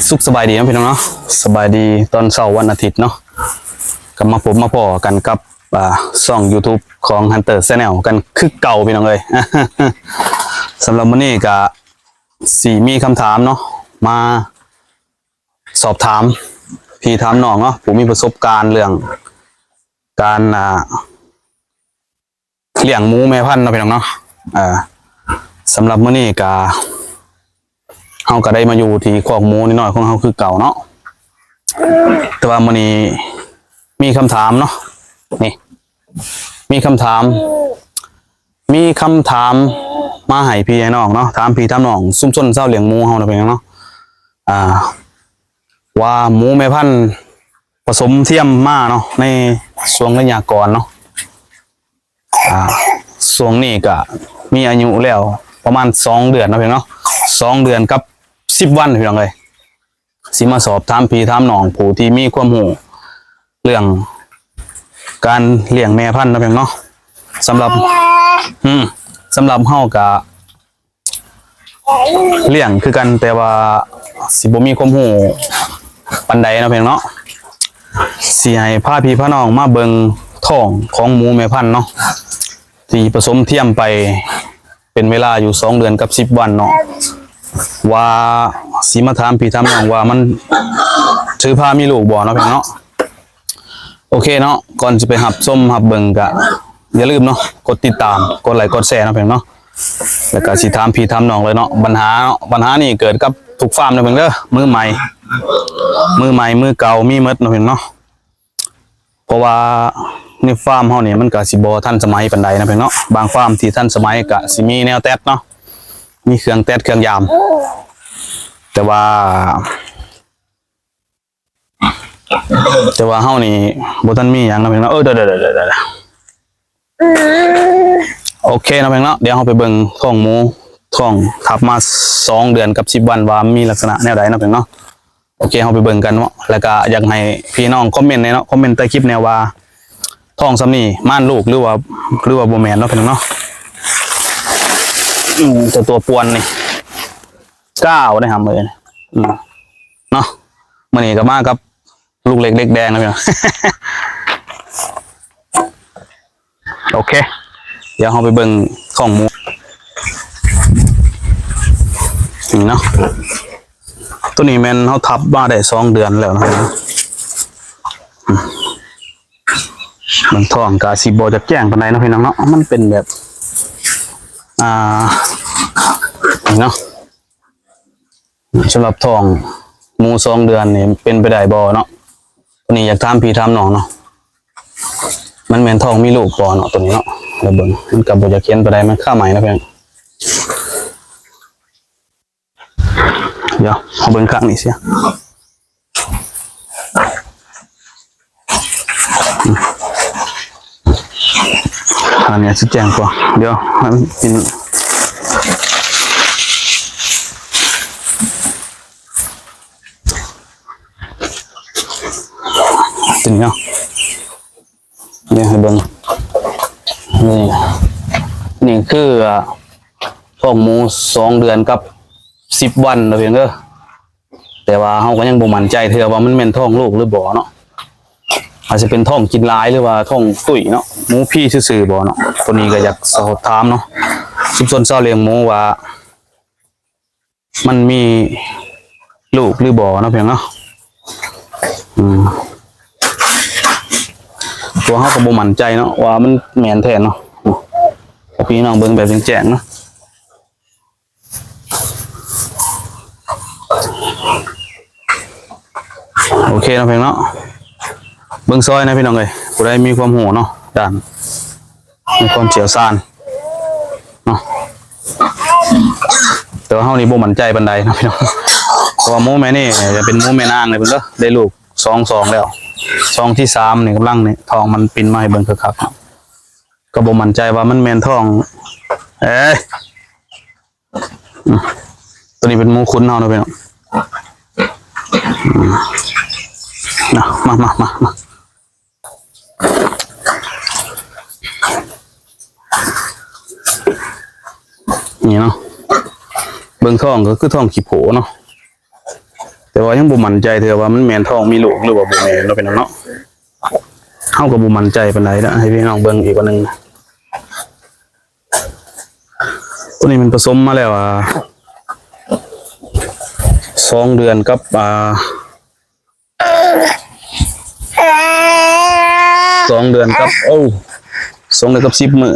ສຸກສະບາຍດີເນາະພີ່ນ້ອງເນາະ, ສະບາຍດີຕອນເຊົ້າວັນອາທິດເນາະ, ກັບມາພົບມາພໍ້ກັນກັບ ອ່າ ຊ່ອງ YouTube ຂອງ Hunter Channel ກັນຄືເກົ່າພີ່ນ້ອງເອີຍ. ສຳລັບມື້ນີ້ກະຊິມີຄຳຖາມເນາະ ມາສອບຖາມພີ່ຖາມນ້ອງເນາະ ຜູ້ມີປະສົບການເລື່ອງການ ອ່າ ລ້ຽງໝູແມ່ພັນເນາະພີ່ນ້ອງເນາະ. ເອີ ສຳລັບມື້ນີ້ກະ ເຮົາກະໄດ້ມາຢູ່ທີ່ຄອກໝູນ້ອຍໆຂອງເຮົາຄືເກົ່າເນາະ, ແຕ່ວ່າມື້ນີ້ມີຄຳຖາມເນາະ, ນີ້ ມີຄຳຖາມ ມີຄຳຖາມມາໃຫ້ພີ່ໃຫ້ນ້ອງເນາະ, ຖາມພີ່ຖາມນ້ອງຊຸມຊົນຊາວລ້ຽງໝູເຮົາເນາະພີ່ນ້ອງເນາະ, ອ່າ ວ່າໝູແມ່ພັນປະສົມທຽມມາເນາະ ໃນຊ່ວງໄລຍະກ່ອນເນາະ ອ່າ ຊ່ວງນີ້ກະມີອາຍຸແລ້ວປະມານສອງເດືອນເນາະພີ່ນ້ອງເນາະ, ສອງເດືອນກັບສິບວັນພີ່ນ້ອງເອີຍ. ຊິມາສອບຖາມພີ່ຖາມນ້ອງຜູ້ທີ່ມີຄວາມຮູ້ເລື່ອງການລ້ຽງແມ່ພັນເນາະພີ່ນ້ອງເນາະ. ສຳລັບ ອືມ ສຳລັບເຮົາກະ ລ້ຽງຄືກັນ ແຕ່ວ່າຊິບໍ່ມີຄວາມຮູ້ປານໃດເນາະພີ່ນ້ອງເນາະ. ຊິໃຫ້ພາພີ່ພານ້ອງມາເບິ່ງທ້ອງຂອງໝູແມ່ພັນເນາະ ທີ່ປະສົມທຽມໄປເປັນເວລາຢູ່ສອງເດືອນກັບສິບວັນເນາະ, ວ່າຊິມາຖາມພີ່ຖາມນ້ອງວ່າມັນຖືພາມີລູກບໍ່ເນາະພີ່ນ້ອງເນາະ. ໂອເຄເນາະ, ກ່ອນຊິໄປຮັບຊົມຮັບເບິ່ງກະຢ່າລືມເນາະ ກົດຕິດຕາມ ກົດໄລກ໌ ກົດແຊເນາະພີ່ນ້ອງເນາະ, ແລ້ວກະຊິຖາມພີ່ຖາມນ້ອງເລີຍເນາະ. ບັນຫາເນາະ ບັນຫານີ້ເກີດກັບທຸກຟາມເນາະພີ່ນ້ອງເດີ, ມືໃໝ່ ມືໃໝ່ ມືເກົ່າ ມີໝົດເນາະພີ່ນ້ອງເນາະ. ເພາະວ່າໃນຟາມເຮົານີ້ມັນກະຊິບໍ່ທັນສະໄໝປານໃດເນາະພີ່ນ້ອງເນາະ, ບາງຟາມທີ່ທັນສະໄໝກະຊິມີແນວແຕັດເນາະ ມີເຄື່ອງແຕັດເຄື່ອງຢາມ, ແຕ່ວ່າ ແຕ່ວ່າເຮົານີ້ບໍ່ທັນມີຫຍັງເນາະພີ່ນ້ອງເນາະ. ເອີ ເດີໆໆໆ ໂອເຄເນາະພີ່ນ້ອງເນາະ, ດຽວເຮົາໄປເບິ່ງທ້ອງໝູ ທ້ອງທັບມາສອງເດືອນກັບສິບວັນວ່າມີລັກສະນະແນວໃດເນາະພີ່ນ້ອງເນາະ. ໂອເຄ ເຮົາໄປເບິ່ງກັນເນາະ, ແລ້ວກະຢາກໃຫ້ພີ່ນ້ອງຄອມເມັນແດ່ເນາະ ຄອມເມັນໃຕ້ຄລິບແດ່ວ່າ ທ້ອງສ່ຳນີ້ມ່ານລູກ ຫຼືວ່າ ຫຼືວ່າບໍ່ແມ່ນເນາະພີ່ນ້ອງເນາະ. ອືມ ແຕ່ຕົວປ່ວນນີ້ກ້າວໄດ້ຫຳເອີຍ ອືມ ເນາະ. ມື້ນີ້ກະມາກັບລູກເລັກເດັກແດງນະພີ່ນ້ອງ. ໂອເຄ ດຽວເຮົາໄປເບິ່ງທ້ອງໝູນີ້ເນາະ. ໂຕນີ້ແມ່ນເຮົາທັບມາໄດ້ສອງເດືອນແລ້ວນະພີ່ນ້ອງ. ເບິ່ງທ້ອງກະຊິບໍ່ຈະແຈ້ງປານໃດເນາະພີ່ນ້ອງເນາະ, ມັນເປັນແບບ ອ່າ ນີ້ເນາະ. ສຳລັບທ້ອງໝູສອງເດືອນນີ້ເປັນໄປໄດ້ບໍ່ເນາະ? ໂຕນີ້ຢາກຖາມພີ່ຖາມນ້ອງເນາະ, ມັນແມ່ນທ້ອງມີລູກບໍ່ເນາະ ໂຕນີ້ເນາະ. ດຽວເບິ່ງ ມັນກະບໍ່ຢາກເຫັນປານໃດ ມັນຄາໄໝເນາະພີ່ນ້ອງ. ດຽວເຮົາເບິ່ງຂ້າງນີ້ເສຍ. ອັນນີ້ຊິແຈ້ງກວ່າ ດຽວໃຫ້ມັນກິນ ຕົວນີ້ເນາະ. ນີ້ໃຫ້ເບິ່ງ ນີ້ ນີ້ຄື ອ່າ ທ້ອງໝູສອງເດືອນກັບສິບວັນເນາະພີ່ນ້ອງເດີ. ແຕ່ວ່າເຮົາກໍຍັງບໍ່ໝັ້ນໃຈເທື່ອວ່າມັນແມ່ນທ້ອງລູກຫຼືບໍ່ເນາະ, ອາດຈະເປັນທ້ອງກິນຫຼາຍ ຫຼືວ່າທ້ອງຕຸ້ຍເນາະ, ໝູພີຊື່ໆບໍ່ເນາະ. ໂຕນີ້ກໍຢາກສອບຖາມເນາະ ຊຸມຊົນຊາວລ້ຽງໝູວ່າ ມັນມີລູກຫຼືບໍ່ເນາະ ພີ່ນ້ອງເນາະ. ອືມ ຕົວເຮົາກໍບໍ່ໝັ້ນໃຈເນາະວ່າມັນແມ່ນແທ້ເນາະ, ໃຫ້ພີ່ນ້ອງເບິ່ງແບບແຈ້ງໆເນາະ. ໂອເຄເນາະ ພີ່ນ້ອງເນາະ, ເບິ່ງຊ່ອຍນະ ພີ່ນ້ອງເອີຍ, ຜູ້ໃດມີຄວາມຮູ້ເນາະ ດ້ານ ມີຄວາມຊ່ຽວຊານເນາະ. ແຕ່ວ່າເຮົານີ້ບໍ່ໝັ້ນໃຈປານໃດເນາະ ພີ່ນ້ອງ, ເພາະວ່າໝູແມ່ນີ້ຈະເປັນໝູແມ່ນາງເລີຍເພິ່ນເດີ, ໄດ້ລູກສອງ ສອງແລ້ວ, ຊອງທີສາມນີ້ກຳລັງນີ້ ທ້ອງມັນປິ່ນມາໃຫ້ເບິ່ງຄັກໆເນາະ. ກໍບໍ່ໝັ້ນໃຈວ່າມັນແມ່ນທ້ອງ ເອີຍ ອືມ ຕົວນີ້ເປັນໝູຂຸນເຮົາເນາະ ພີ່ນ້ອງ. ອືມ ນະ ມາ ມາ ມາ ມາ ນີ້ເນາະ, ເບິ່ງທ້ອງກໍຄືທ້ອງຂີ້ໂພເນາະ. ຕ່ວ່າຍັງບໍ່ໝັ້ນໃຈເທື່ອວ່າມັນແມ່ນທ້ອງມີລູກ ຫຼືວ່າບໍ່ແມ່ນເນາະ ພີ່ນ້ອງເນາະ. ເຮົາກໍບໍ່ໝັ້ນໃຈປານໃດນະ ໃຫ້ພີ່ນ້ອງເບິ່ງອີກວ່າໜຶ່ງ. ຕົວນີ້ມັນປະສົມມາແລ້ວ ອ່າ ສອງເດືອນກັບ ອ່າ ສອງເດືອນກັບ ໂອ້ ສອງເດືອນກັບສິບມື້.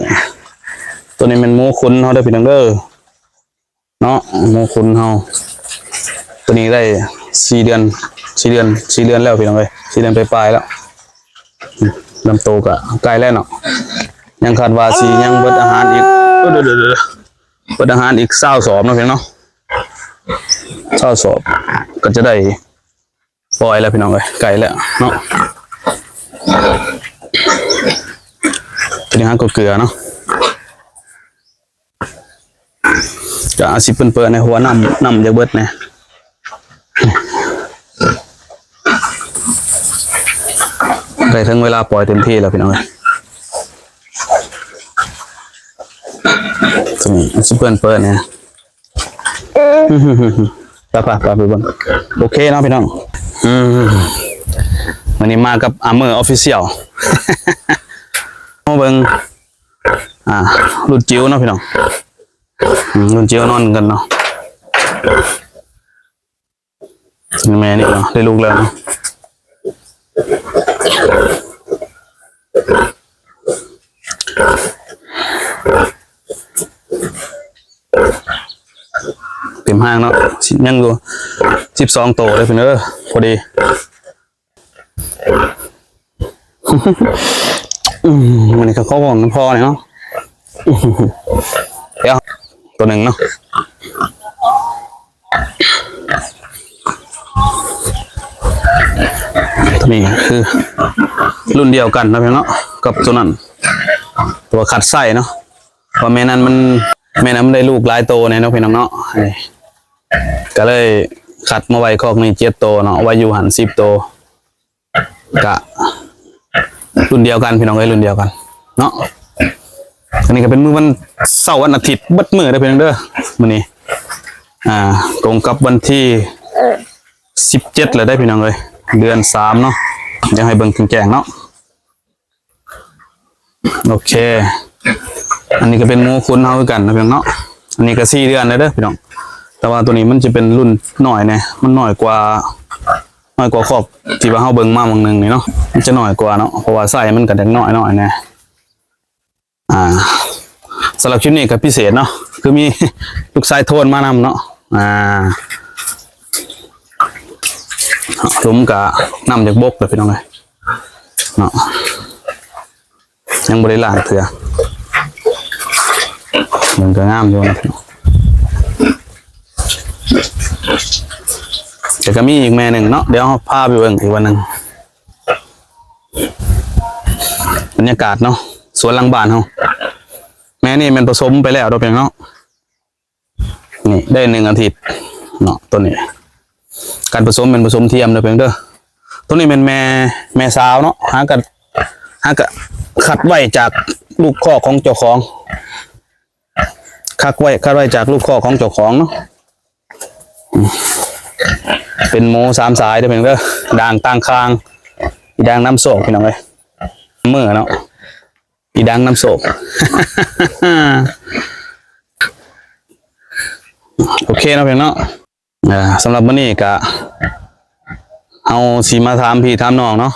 ຕົວນີ້ແມ່ນໝູຂຸນເຮົາເດີ ພີ່ນ້ອງເດີ ເນາະ ໝູຂຸນເຮົາ. ຕົວນີ້ໄດ້ສີ່ເດືອນ ສີ່ເດືອນ ສີ່ເດືອນ ສີ່ເດືອນແລ້ວ ພີ່ນ້ອງເອີຍ ສີ່ເດືອນປາຍໆແລ້ວ. ອືມ ລຳໂຕກໍໃກ້ແລ້ວເນາະ ຍັງຄາດວ່າຊິຍັງເບິດອາຫານອີກ ເອີ ເບິດອາຫານອີກຊາວສອບເນາະ ພີ່ນ້ອງເນາະ ຊາວສອບ ກໍຈະໄດ້ປ່ອຍແລ້ວ ພີ່ນ້ອງເອີຍ ໃກ້ແລ້ວເນາະ. ເປັນຫຍັງກໍເກືອເນາະ ກະອາດຊິເປີນໆແດ່ ເພາະວ່ານ້ຳ ນ້ຳຢາກເບິດແດ່. ໃກ້ເຖິງເວລາປ່ອຍເຕັມທີ່ແລ້ວ ພີ່ນ້ອງເອີຍ ຕົວນີ້ອາດຊິເປີນໆແດ່. ໄປໆໆ ໄປເບິ່ງ ໂອເຄເນາະ ພີ່ນ້ອງ. ອືມ ມື້ນີ້ມາກັບ Armor Official ມາເບິ່ງ ອ່າ ລຸ້ນຈິ້ວເນາະ ພີ່ນ້ອງ. ອືມ ລຸ້ນຈິ້ວນອນກັນເນາະ ແມ່ນີ້ເນາະ ໄດ້ລູກແລ້ວເນາະ. ເຕັມຫ້າງເນາະ ຍັງຢູ່ສິບສອງໂຕເດີພີ່ນ້ອງເດີ ພໍດີ. ອືມ ມື້ນີ້ກໍຂໍບອກນຳພໍ່ນີ້ເນາະ ດຽວ ໂຕໜຶ່ງເນາະ. ຕົວນີ້ຄືລຸ້ນດຽວກັນເນາະ ພີ່ນ້ອງເນາະ ກັບຕົວນັ້ນ ແຕ່ວ່າຂັດໄຊເນາະ ເພາະແມ່ນັ້ນມັນ ແມ່ນັ້ນມັນໄດ້ລູກຫຼາຍໂຕແດ່ເນາະ ພີ່ນ້ອງເນາະ. ກໍເລີຍຂັດມາໄວ້ຄອກນີ້ເຈັດໂຕເນາະ ໄວ້ຢູ່ຫັ້ນສິບໂຕ. ກະລຸ້ນດຽວກັນ ພີ່ນ້ອງເອີຍ ລຸ້ນດຽວກັນເນາະ. ອັນນີ້ກໍເປັນມື້ວັນເສົາ ວັນອາທິດ ເບິດມື້ເດີພີ່ນ້ອງເດີ ມື້ນີ້ ອ່າ ກົງກັບວັນທີສິບເຈັດແລ້ວເດ້ ພີ່ນ້ອງເອີຍ ເດືອນສາມເນາະ. ດຽວໃຫ້ເບິ່ງແຈ້ງໆເນາະ. ໂອເຄ ອັນນີ້ກໍເປັນໝູຂຸນເຮົາຄືກັນເນາະ ພີ່ນ້ອງເນາະ. ອັນນີ້ກໍສີ່ເດືອນແລ້ວເດີພີ່ນ້ອງ ແຕ່ວ່າຕົວນີ້ມັນຈະເປັນລຸ້ນນ້ອຍແດ່ ມັນນ້ອຍກວ່າ ນ້ອຍກວ່າຄອກທີ່ວ່າເຮົາເບິ່ງມາໝ່ອງໜຶ່ງນີ້ເນາະ ມັນຈະນ້ອຍກວ່າເນາະ ເພາະວ່າໄຊມັນກໍເດັກນ້ອຍໆແດ່. ອ່າ ສຳລັບຄລິບນີ້ກໍພິເສດເນາະ ຄືມີລູກຊາຍໂທນມານຳເນາະ. ອ່າ ຫຼຸມກະນ້ຳຈາກບົກເດີພີ່ນ້ອງເອີຍເນາະ ຍັງບໍ່ໄດ້ລ້າງເທື່ອ ມັນກໍງາມຢູ່ນະ. ແຕ່ກໍມີອີກແມ່ໜຶ່ງເນາະ ດຽວເຮົາພາໄປເບິ່ງອີກວັນໜຶ່ງ. ບັນຍາກາດເນາະ ສວນຫຼັງບ້ານເຮົາ. ແມ່ນີ້ແມ່ນປະສົມໄປແລ້ວເນາະ ພີ່ນ້ອງເນາະ. ນີ້ໄດ້ໜຶ່ງອາທິດເນາະ ຕົວນີ້ ການປະສົມແມ່ນປະສົມທຽມເດີພີ່ນ້ອງເດີ. ຕົວນີ້ແມ່ນແມ່ ແມ່ສາວເນາະ ຫາກະ ຫາກະຄັດໄວ້ຈາກລູກຄອກຂອງເຈົ້າຂອງ ຄັດໄວ້ ຄັດໄວ້ຈາກລູກຄອກຂອງເຈົ້າຂອງເນາະ. ເປັນໝູສາມສາຍເດີພີ່ນ້ອງເດີ ດ່າງຕ່າງຂ້າງ ອີ່ດ່າງນຳໂຊກ ພີ່ນ້ອງເອີຍ ເມືອເນາະ ອີ່ດ່າງນຳໂຊກ. ໂອເຄເນາະ ພີ່ນ້ອງເນາະ. ອ່າ ສຳລັບມື້ນີ້ກະເຮົາຊິມາຖາມພີ່ຖາມນ້ອງເນາະ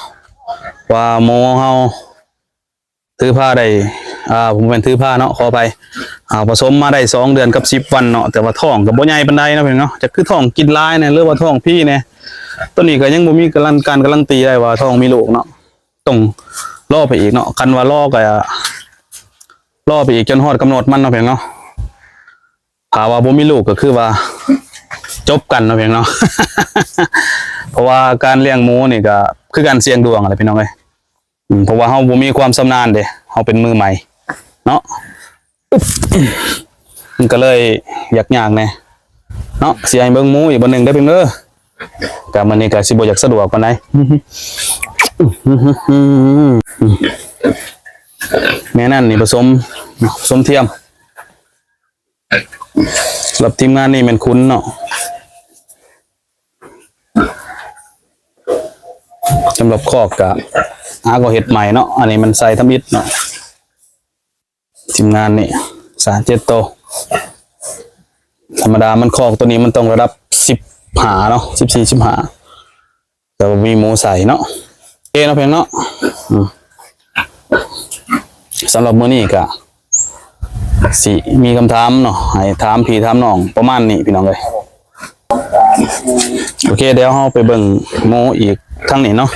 ວ່າໝູເຮົາ ຖືພາໄດ້ ອ່າ ບໍ່ແມ່ນຖືພາເນາະ ຂໍອະໄພ ອ່າ ປະສົມມາໄດ້ສອງເດືອນກັບສິບວັນເນາະ ແຕ່ວ່າທ້ອງກໍບໍ່ໃຫຍ່ປານໃດເນາະ ພີ່ນ້ອງເນາະ. ຈັກຄືທ້ອງກິນຫຼາຍແດ່ ຫຼືວ່າທ້ອງພີແດ່ ຕົວນີ້ກໍຍັງບໍ່ມີການ ການ ການລັນຕີໄດ້ວ່າທ້ອງມີລູກເນາະ. ຕ້ອງລໍໄປອີກເນາະ ຄັນວ່າລໍກໍລໍໄປອີກຈົນຮອດກຳນົດມັນເນາະ ພີ່ນ້ອງເນາະ. ຖ້າວ່າບໍ່ມີລູກກໍຄືວ່າຈົບກັນເນາະ ພີ່ນ້ອງເນາະ. ເພາະວ່າການລ້ຽງໝູນີ້ກໍຄືການສ່ຽງດວງຫັ້ນແຫຼະ ພີ່ນ້ອງເອີຍ. ອືມ ເພາະວ່າເຮົາບໍ່ມີຄວາມຊຳນານເດ້ ເຮົາເປັນມືໃໝ່ເນາະ ມັນກໍເລີຍຍາກໆແດ່ເນາະ. ຊິໃຫ້ເບິ່ງໝູອີກບ່ອນໜຶ່ງເດີພີ່ນ້ອງເດີ ກະມື້ນີ້ກະຊິບໍ່ຢາກສະດວກປານໃດ. ແມ່ນັ້ນນີ້ປະສົມ ປະສົມທຽມ. ສຳລັບທີມງານນີ້ແມ່ນຂຸນເນາະ. ສຳລັບຄອກກະ ອາ ກໍເຮັດໃໝ່ເນາະ. ອັນນີ້ມັນໃສ່ທຳອິດເນາະ ທີມງານນີ້ ສາມເຈັດໂຕ. ທຳມະດາມັນຄອກໂຕນີ້ມັນຕ້ອງລະດັບສິບຫ້າເນາະ ສິບສີ່ ສິບຫ້າ ແຕ່ວ່າມີໝູໃສ່ເນາະ. ໂອເຄເນາະ ພຽງເນາະ. ອືມ ສຳລັບມື້ນີ້ກະຊິມີຄຳຖາມເນາະ ໃຫ້ຖາມພີ່ຖາມນ້ອງປະມານນີ້ພີ່ນ້ອງເອີຍ. ໂອເຄ ດຽວເຮົາໄປເບິ່ງໝູອີກທາງນີ້ເນາະ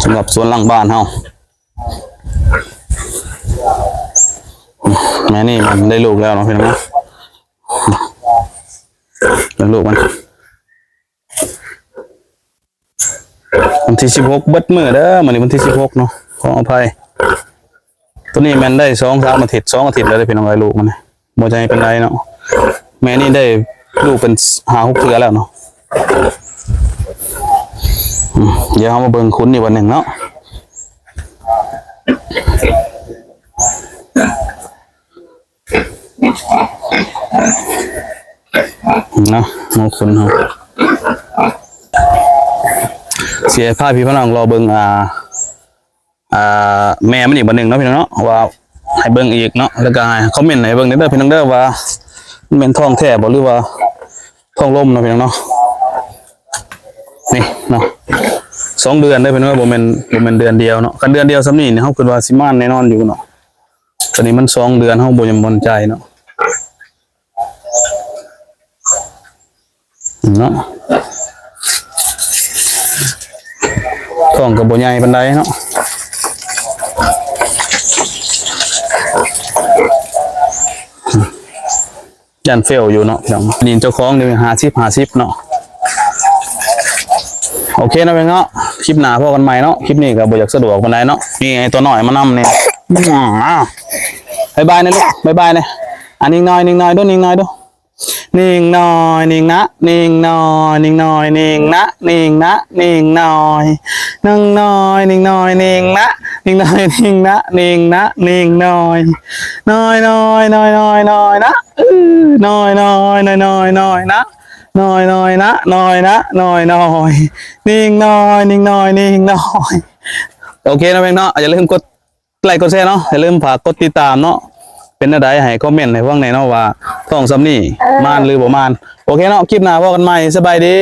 ສຳລັບສວນຫຼັງບ້ານເຮົາ. ແມ່ນີ້ມັນໄດ້ລູກແລ້ວເນາະ ພີ່ນ້ອງເນາະ. ເບິ່ງລູກມັນ ວັນທີສິບຫົກ ເບິດມື້ເດີ ມື້ນີ້ວັນທີສິບຫົກເນາະ ຂໍອະໄພ. ໂຕນີ້ແມ່ນໄດ້ສອງສາມອາທິດ ສອງອາທິດແລ້ວເດີພີ່ນ້ອງເອີຍ ລູກມັນ ບໍ່ໃຫຍ່ປານໃດເນາະ. ແມ່ນີ້ໄດ້ລູກເປັນຫ້າຫົກເທື່ອແລ້ວເນາະ. ອືມ ດຽວເຮົາມາເບິ່ງຂຸນອີກບາດໜຶ່ງເນາະ ເນາະ ໝູຂຸນເຮົາ. ຊິພາພີ່ພານ້ອງລໍເບິ່ງ ອ່າ ອ່າ ແມ່ມັນອີກບາດໜຶ່ງເນາະ ພີ່ນ້ອງເນາະ ວ່າໃຫ້ເບິ່ງອີກເນາະ ແລ້ວກໍໃຫ້ຄອມເມັນໃຫ້ເບິ່ງເດີພີ່ນ້ອງເດີ ວ່າມັນແມ່ນທ້ອງແທ້ບໍ່ ຫຼືວ່າທ້ອງລົມເນາະ ພີ່ນ້ອງເນາະ. ນີ້ເນາະ ສອງເດືອນເດີພີ່ນ້ອງ ບໍ່ແມ່ນ ບໍ່ແມ່ນເດືອນດຽວເນາະ. ຄັນເດືອນດຽວສ່ຳນີ້ນີ້ ເຮົາຄິດວ່າຊິມານແນ່ນອນຢູ່ເນາະ. ຕອນນີ້ມັນສອງເດືອນ ເຮົາບໍ່ຍັງໝັ້ນໃຈເນາະ ເນາະ. ທ້ອງກໍບໍ່ໃຫຍ່ປານໃດເນາະ. ຢ້ານເຟວຢູ່ເນາະ ພີ່ນ້ອງ. ນີ້ເຈົ້າຂອງນີ້ຫ້າສິບ ຫ້າສິບເນາະ. ໂອເຄເນາະ ພີ່ນ້ອງເນາະ ຄລິບໜ້າພໍ້ກັນໃໝ່ເນາະ. ຄລິບນີ້ກໍບໍ່ຢາກສະດວກປານໃດເນາະ ມີໄອ້ຕົວນ້ອຍມານຳນີ້. ບາຍບາຍນະລູກ ບາຍບາຍນະ. ອ່າ ນິງນ້ອຍ ນິງນ້ອຍດູ ນິງນ້ອຍດູ. ນິງນ້ອຍ ນິງນະ ນິງນ້ອຍ ນິງນ້ອຍ ນິງນະ ນິງນະ ນິງນ້ອຍ. ນິງນ້ອຍ ນິງນ້ອຍ ນິງນະ ນິງນ້ອຍ ນິງນະ ນິງນະ ນິງນ້ອຍ. ນ້ອຍ ນ້ອຍ ນ້ອຍ ນ້ອຍ ນ້ອຍນະ. ນ້ອຍ ນ້ອຍ ນ້ອຍ ນ້ອຍ ນ້ອຍນະ. ນ້ອຍ ນ້ອຍ ນະ ນ້ອຍນະ ນ້ອຍ ນ້ອຍ. ນິງນ້ອຍ ນິງນ້ອຍ ນິງນ້ອຍ. ໂອເຄເນາະ ເພິ່ນເນາະ ຢ່າລືມກົດໄລກົດແຊເນາະ ຢ່າລືມຝາກກົດຕິດຕາມເນາະ. ເປັນແນວໃດໃຫ້ຄອມເມັນໃຫ້ຟັງແດ່ເນາະ ວ່າທ້ອງສ່ຳນີ້ ເອີ ມານຫຼືບໍ່ມານ. ໂອເຄເນາະ ຄລິບໜ້າພໍ້ກັນໃໝ່ ສະບາຍດີ.